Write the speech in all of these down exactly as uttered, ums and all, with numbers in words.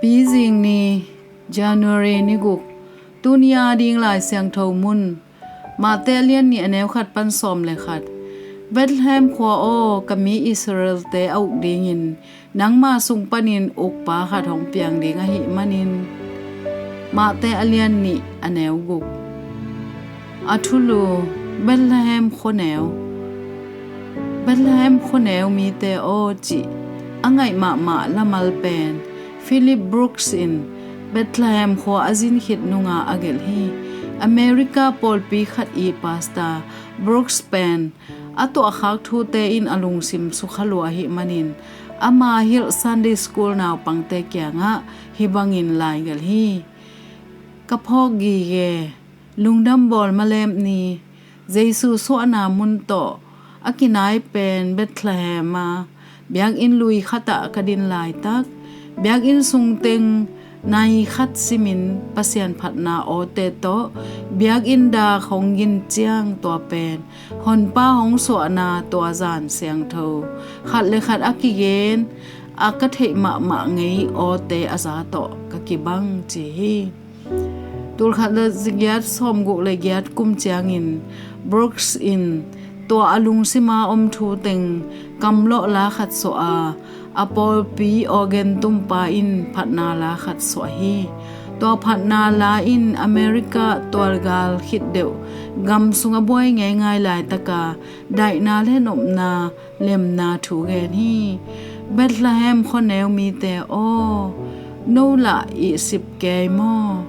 Pizing ni, January ni guk. Tuni a ding Lai Siangtho mun, Mate a lian nih a neu khat pan sawm le khat. Bethlehem khua aw, ka mi Israelte a uk dingin nangma sung panin ukpa khat hong piang ding ahih manin. Mate a lian nih a neu guk. A thulu, Bethlehem khuaneu. Bethlehem khuaneu mite aw cih a ngaih mahmah lamal pen Philip Brooks in Bethlehem khua a zin khit nunga a gelh hi. America pawlpi khat i pastor Brooks pen a tuahkhak thute in a lungsim sukha lua ahih manin ama hilh Sunday school naupangte kiangah hih bangin lai gelh hi. Ka phawk gige, lungdam bawl malem ni, Jesu suahna mun tawh a kinai pen Bethlehem a biakinn lui khatah ka din laitak, biakinn sungteng nai khat simin Pasian phatna awte tawh biakinn dak hong gin ciang, tua pen Honpa hong suahna tua zan siangtho khat le khat a kigen a ka theih mahmah ngei awte a za tawh ka kibang ci hi. Tulkhat le zigiat sawmguk le giat kum ciangin Brooks in tua a lungsima om thu teng kamlawh la khat suah a, a pawlpi organ tumpa in phatna la khat suah hi. Tua phatna la in America tualgal khit deuh gam sung a buai ngeingai laitaka daihna le nopna lemna thu gen hi. Bethlehem khuaneu mite aw, no lah i sip kei maw?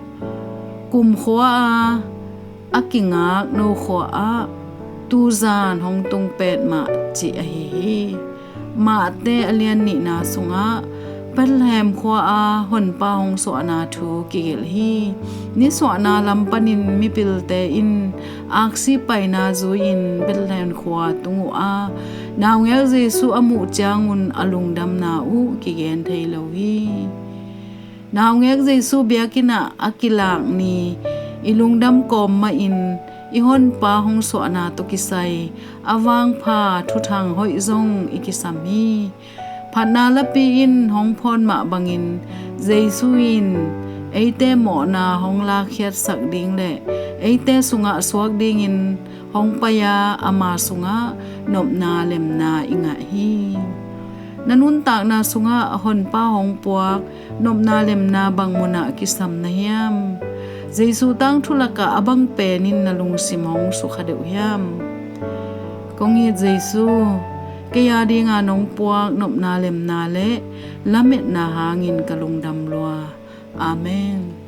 Kumkhua a a kingak no khua ah tuzan hong tung petmah cih ahi hi. Mate a lian nihna sungah Bethlehem khua a Honpa hong suahna thu kigelh hi. Nisuahna lam panin mipilte in aksi paina zui-in Bethlehem khua tung uh a, naungek Jesu a muh ciangun a lungdamna uh kigen thei lo hi. Naungek Jesu biakinn ah a kilak ni i lungdam kawm mahin i Honpa hong suahna tawh kisai a vangpha thuthang hoih zong i kisam hi. Phatna lapi in hong phawn mah bangin Jesu in eite mawhna hong lakkhiatsak ding le eite sungah suak dingin hong pai a, ama sungah nopna lemna i ngah hi. Na nuntakna sungah Honpa hong puak nopna lemna bang munah kisam na hiam? Jesu tangthu lakah a bang penin na lungsim hong sukha deuh hiam? Kong it Jesu, kei a dinga nong puak nopna lemna le lametna hangin ka lungdam lua. Amen.